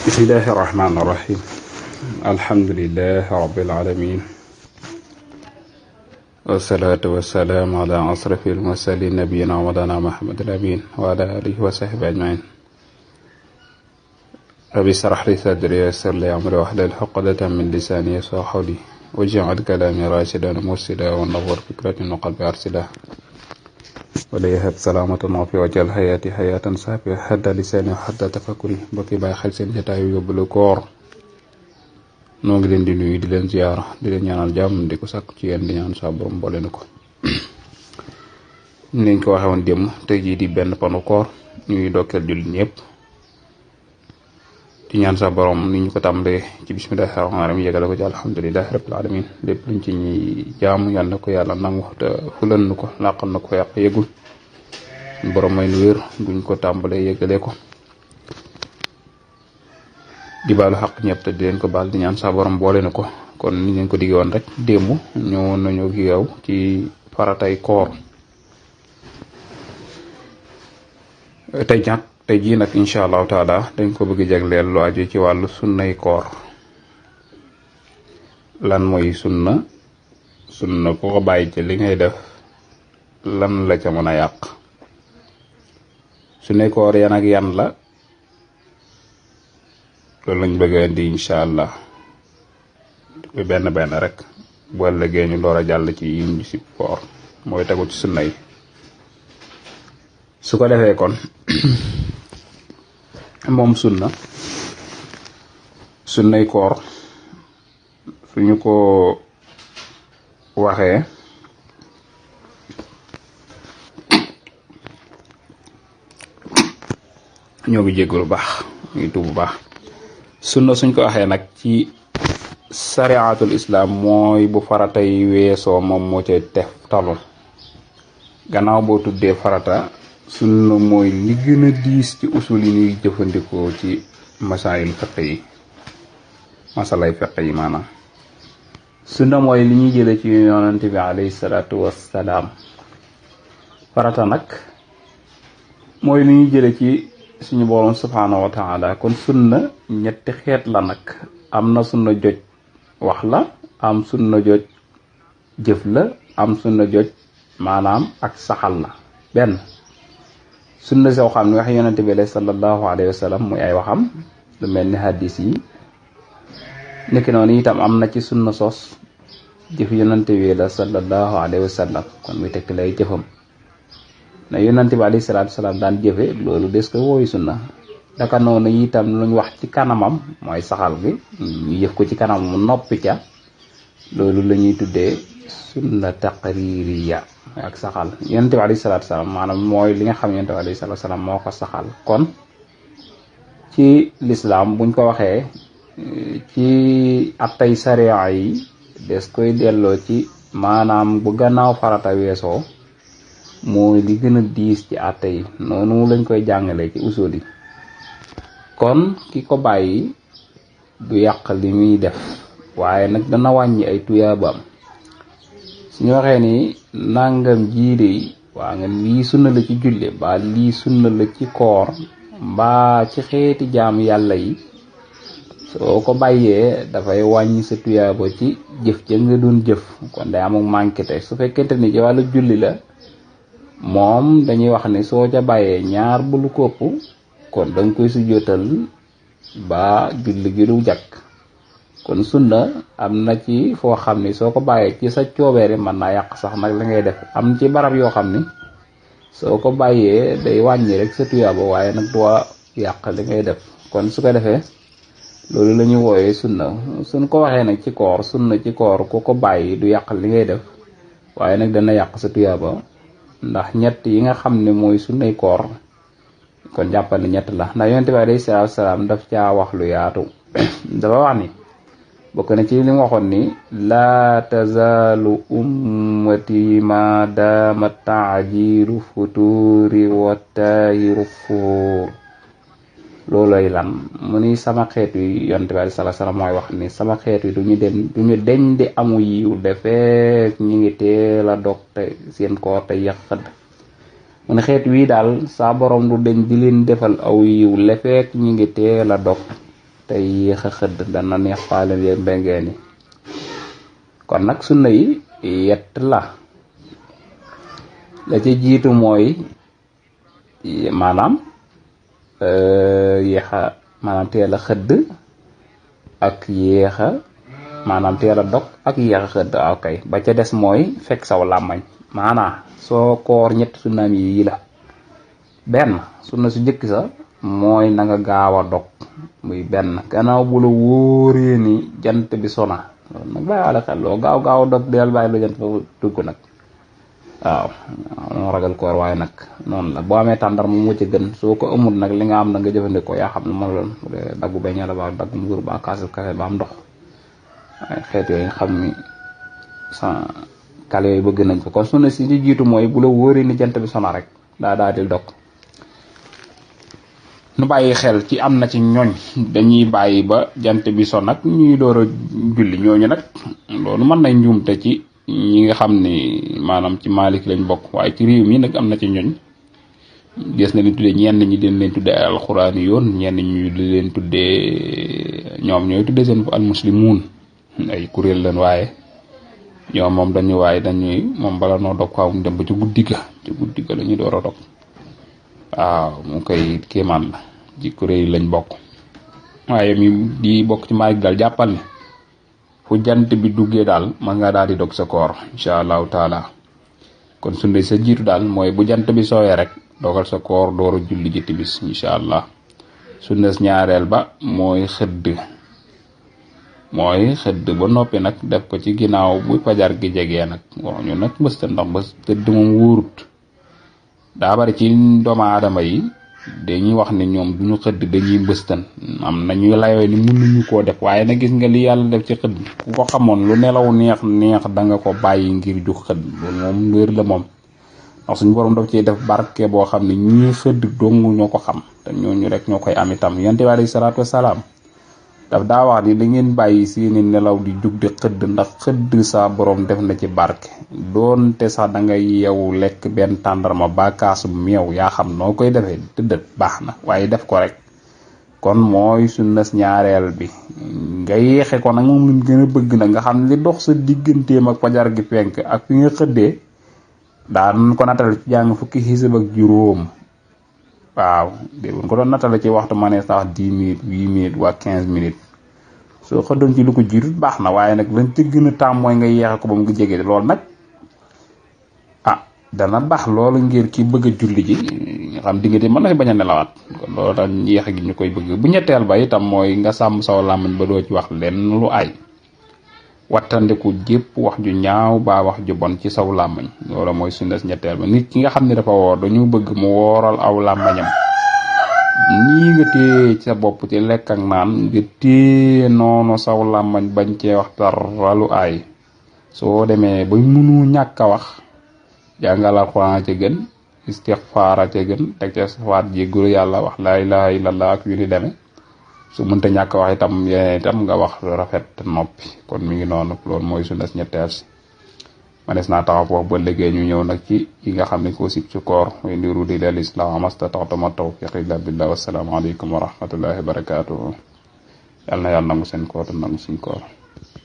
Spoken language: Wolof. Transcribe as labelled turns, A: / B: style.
A: bismillahi irrahmani irrahim alhamdulilahi rabbil alamin wasalaatu wasalaamu ala asrafi almursalin nabiyina wa mawlana muhammadin amin wa ala alihi wa sahbihi ajmain rabbi shrah li sadri wa yassir li amri wahlul uqdatan min lisani yafqahu qawli waj'al kalami rashidan mursida wa nawwir fikrati wa qalbi arsida wala yahab salaamatan fi wajal hayati hayatan safi hadda lisani wa hadda tafakkuri mbokki bàyyi xel seen jotaayu yóbbalu koor noo ngi leen di nuyu di leen ziyaara di leen ñaanal jàmm di ko sàkk ci yéen di ñaan sa borom boole na ko ñu leen ko waxee woon démb tey jii di benn panu koor ñuy dokkeel jullit ñëpp di ñaan sa borom ni ñu ko tàmbalee ci bismillahi rahmaani rahim yegale ko ci alhamdulilahi rabbil alamin lépp luñ ci ñuy jaamu yàlla na ko yàlla nangu te fulal na ko làqal na ko yàq yëgul borom may nu wér guñ ko tàmbalee yegale ko di baalu xaq ñëpp te di leen ko baal di ñaan sa borom boole na ko kon ni leen ko diggee woon rek démb ñëwoon nañu ak yow ci faratay koor tey jii nag incha allahu taala dañ ko bëgg jagleel lu aju ci wàllu sunnay koor lan mooy sunna ku ko bàyyi ci li ngay def lan la ca mën a yàq sunnay koor yan ak yan la loolu lañ bëgg a indi incha allah benn rek bu ëllëgee ñu door a jàll ci yiñ si koor mooy tegu ci sunna yi su ko defee kon moom sunnay koor suñu ko waxee ñoo ngi jéggu lu baax ñu ngi tuub bu baax sunna suñ ko waxee nag ci sariatul islam mooy bu faratay weesoo moom moo ca tef talu gannaaw boo tuddee farata sunna mooy li gën a diis ci usul yi ñuy jëfandikoo ci masaayil fiqh yi masalay fiqh yi maanaam sunna mooy li ñuy jële ci yonante bi alayhi salaatu wassalaam farata nag mooy li ñuy jële ci suñu borom subhaanahu wa taala kon sunna ñetti xeet la nag am na sunna joj wax la am sunna joj jëf la am sunna joj maanaam ak saxal la benn sunna soo xam ne wax yonente bi la sallallahu alayhi wa sallam muy ay waxam lu mel ni hadis yi nekk noonu itam am na ci sunna sos jëf yonente bi la sallallahu alayhi wa sallam kon muy tekk lay jëfam na yonente bi alayhi salaatu wasalaam daan jëfe loolu des ko wooyu sunna daka noonu itam luñ wax ci kanamam mooy saxal gi ñu yëf ko ci kanamam mu noppi ca loolu la ñuy tuddee sunna taqririya ak saxal yonente bi alayhi salaatu wasalaam maanaam mooy li nga xam yonente bi alayhi salaatu wasalaam moo ko saxal kon ci lislaam buñ ko waxee ci attay sariya yi des koy delloo ci maanaam bu gannaaw farata weesoo mooy li gën a diis ci atte yi noonu lañ koy jàngalee ci usul yi kon ki ko bàyyi du yàq li muy def waaye nag dana wàññi ay tuyaabaam suñu waxee ni nangam jiide yi waa nga lii sunna la ci julle mbaa lii sunna la ci koor mbaa ci xeeti jaam yàlla yi soo ko bàyyee dafay wàññi sa tuyaaba ci jëf ja nga doon jëf kon day amuk manqué te su fekkente ni ci wàllu julli la moom dañuy wax ni soo ca bàyyee ñaar bu lu ko ëpp kon danga koy sujjóotal ba julli gi du jàkk kon sunna am na ci foo xam ni soo ko bàyyee ci sa coobeere mën naa yàq sax nag la ngay def am ci barab yoo xam ni soo ko bàyyee day wàññi rek sa tuyaaba waaye nag du yàq li ngay def kon su ko defee loolu la ñu wooyee sunna suñ ko waxee nag ci koor sunna ci koor ku ko bàyyi du yàq li ngay def waaye nag dana yàq sa tuyaaba ndax ñett yi nga xam ne mooy sunnay koor kon jàppal ne ñett la ndax yonent bi alayhi salaatu wasalaam daf caa wax lu yaatu dafa wax ni bokk na ci li mu waxoon ni laa tazaalu ummati ma daama taajiru futuri wa taayiru fuur looloy lan mu ni sama xeet yi yonent bi alayhi salaatu wasalaam mooy wax ni sama xeet yi duñu deñ di amu yiw defeek ñi ngi teel a dog te seen koor te yàqad mu ne xeet wii daal saa borom du deñ di leen defal aw yiw lefeek ñi ngi teel a dog te yéex a xëdd dana neex faale ye mbengeen yi kon nag sunna yi yett la ca jiitu mooy maanaam yéexa maanaam teel a xëdd ak yéexa maanaam teel a dog ak yéexa xëdd kay ba ca des mooy fekk saw làmmañ maanaam soo koor ñett sunnaam yi la benn sunna su njëkk sa mooy na nga gaaw a dog muy benn gannaaw bu la wóoree ni jant bi sona loolu nag bàyyi wala xel loo gaaw gaaw a dog del bàyyi lu jant fa dugg nag waaw moo ragal koor waaye nag noonu la boo amee tàndar mu ci gën soo ko amul nag li nga am na nga jëfandikoo yaa xam ne mën loon daggu beñe la ba daggu mburu ba kaasul kafe ba am ndox waaye xeet yooyu nga xam ni sa kale yooyu bëgg nañ ko kon sunna si di jiitu mooy bu la wóoree ni jant bi sona rek daa di dog nu bàyyi xel ci am na ci ñooñ dañuy bàyyi ba jant bi son nag ñuy door a julli ñooñu nag loolu mën nañ njuumte ci ñi nga xam ni maanaam ci Maalik lañ bokk waaye ci réew mi nag am na ci ñooñ des na leen tuddee ñenn ñi dañ leen tuddee ay alxuraan yoon ñenn ñu di leen tuddee ñoom ñooy tuddee seen al muslimuun ay kuréel leen waaye ñoom moom dañuy moom bala noo dog faaw mu dem ba ci guddi ga la ñuy door a dog waaw mu koy kéemaan la ci kuréel lañ bokk waaye mi di bokk ci Maalik daal jàppal ni fu jant bi duggee daal man nga daal di dog sa koor incha allahu taala kon sunna sa jiitu daal mooy bu jant bi sooyee rek dogal sa koor door a julli ji timis incha allah sunna ñaareel ba mooy xëdd ba noppi nag def ko ci ginnaaw bu fajar gi jegee nag waxuñu nag mbëstal ndax ba tëdd moom wóorut daa bari ci doomu aadama yi dañuy wax ne ñoom duñu xëdd dañuy mbëstan am nañuy layoo ni mënuñu koo def waaye nag gis nga li yàlla def ci xëdd ku ko xamoon lu nelaw neex da nga ko bàyyi ngir ju xëdd loolu moom wér la moom ndax suñu borom daf ciy def barke boo xam ne ñii xëdd dong ñoo ko xam te ñooñu rek ñoo koy am itam yonent bi alayhi salaatu wasalaam daf daa wax ni da ngeen bàyyi seeni nelaw di jug di xëdd ndax xëdd sa borom def na ci barke doonte sax da nga yeewu lekk benn tàndarma ba kaasu meew yaa xam noo koy defee tëddat baax na waaye def ko rek kon mooy sunnas ñaareel bi nga yeexe ko nag moom luñ gën a bëgg nag nga xam li dox sa digganteem ak fajar gi fenk ak fi nga xëddee daan ko natal ci jàng fukki xisab ak juróom waaw de buñ ko doon nattale ci waxtu ma ne sax 10 minutes 8 minutes waa 15 minutes soo xëddoon ci lu ko jiitu baax na waaye nag lañ ci gën a tàmm mooy nga yeexe ko ba mu ngi jege loolu nag dana baax loolu ngir ki bëgg a julli ji nga xam diggante mën na bañ a nelawaat kon loolu tax yeexe gi ñu koy bëgg bu ñetteel ba itam mooy nga sàmm saw làmmiñ ba doo ci wax lenn lu ay wattandiku jépp wax ju ñaaw baa wax ju bon ci saw làmmiñ loolu mooy sunna ñetteel ba nit ki nga xam ne dafa woor dañu bëgg mu wooral aw làmmiñam nii nga téye sa bopp ci lekk ak naan nga téye noonu saw làmmiñ bañ cee wax dara lu ay soo demee ba mënu ñàkk a wax jàngal alxuraan ca gën istixfaara ca gën teg ca safaat jéggulu yàlla wax laa ilaha illallah ak yu ni demee su mënta ñàkk wax itam yeneen itam nga wax rafet noppi kon mi ngi noonu loolu mooy sunna ñetteel si manes naa taxaw foofu ba léegi ñu ñëw nag ci yi nga xam ne ko sib ci koor way ndiru di leel islam mastataxtama tawfiq illa billah wassalaamu aleykum wa rahmatullahi wa barakatuhu yàlla na yàlla nangu seen koor te nangu suñ koor